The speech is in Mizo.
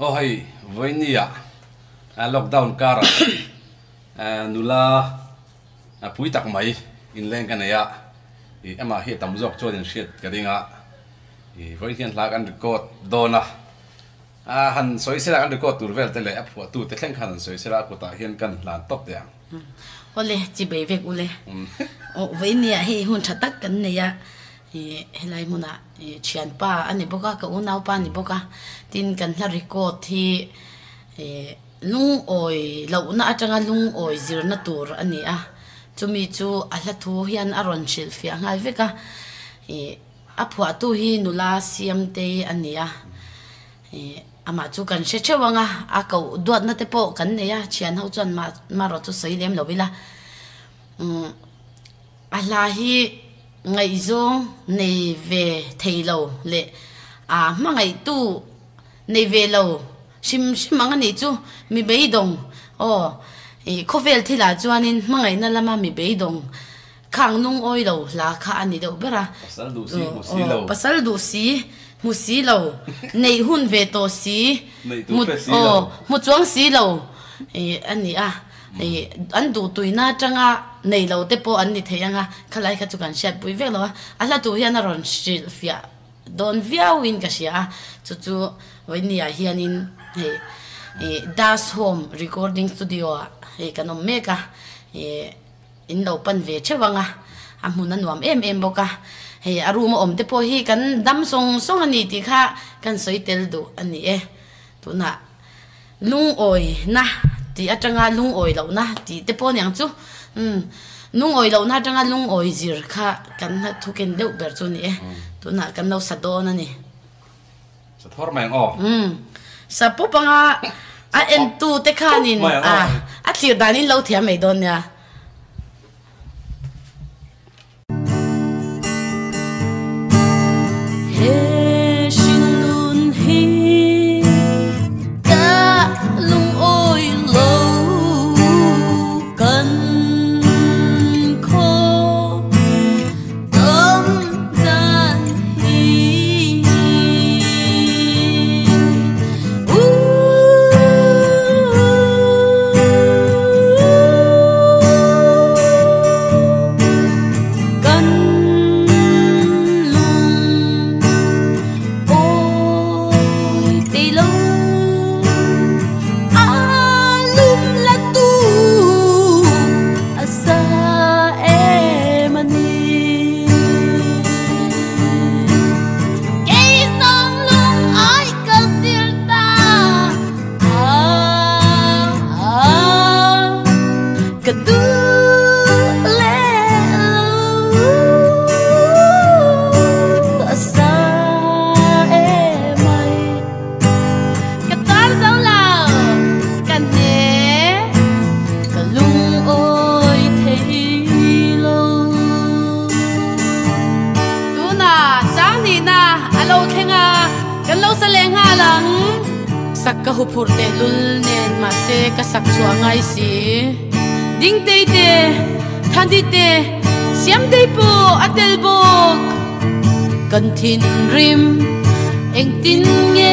Aw hei vawinia lockdown karah nula pui tak mai inleng ka nei a, ih amah hi a tam zawk chuan in hriat ka ring a, ih vawiin hian hla kan record dawn a, han sawi sela kan record tur vel te leh a phuahtu te thleng khan han sawi sela a kutah hian kan hlan tawp teh ang. Awle chibei vek ule. Aw vawinia hei hun tha tak kan nei a. Ih helai hmunah ih thianpa a ni bawk a, ka unaupa a ni bawk a, tin kan hla record hi ih lungawi lohna atanga lungawi zirna tur a ni a, chumi chu a hla thu hian a rawn hrilhfiah nghal vek a, ih a phuahtu hi nula Siamtei a ni a, ih amah chu kan hre theuh ang a, a koh duatna te pawh kan nei a, thian ho chuan mah marawh chu sawi lem lo ila umm. A hla hi ngaihzawng nei ve thei lo leh a hmangaihtu nei ve lo hrim hrim ang a nih chu mi beidawng aw ih khawvel thilah chuanin hmangaihna lama mi beidawng khang lungawi lo hla kha a ni deuh ber a. Pasal duh si hmu si lo. Pasal duh si hmu si lo neih hun ve tawh si Neih tur hre si lo. Aw hmu chuang si lo ih a ni a. Hei an duhtuina atanga nei lo te pawh an ni thei ang a, khalai kha chu kan hriatpui vek lo a, a hla tur hian a rawn hrilhfiah dawn viauin ka hria a, chu chu vawinia hianin hei ih Das Home Recording Studio ah hei kan awm mek a, ih in lo pan ve theuh ang a, a hmun a nuam em em bawk a, hei a room a awm te pawh hi kan dam sawng sawng a ni tih kha kan sawi tel duh a ni e, tunah. Lungawina tih atanga lungawi lohna tih te pawh aniang chu. Umm lungawi lohna atanga lungawi zir kha kan hla thu ken deuh ber chu a ni e. Tunah kan lo sa dawn a ni. Sa thawr mai ang aw. Umm sa pawp anga a entu te khanin a a thlir danin lo thiam mai dawn nia. He hringnun hi ka lungawi lo kan khaw tam dan hi. Kan lung awi thei lo a lum la tu a sa em a ni. Kei zawng lung awi ka zir ta Ka duh leh lo a sa em ai. Ka tar zo lo ka hne ka lungawi thei lo. Tunah chang nihna a lo thleng a, kan lo sa leh nghal ang. Sak ka huphurh tehlul nen mahse ka sak chhuah ngai si. Dingtei te, Thandi te, Siamtei pawh a tel bawk. Kan thinrim engtin nge?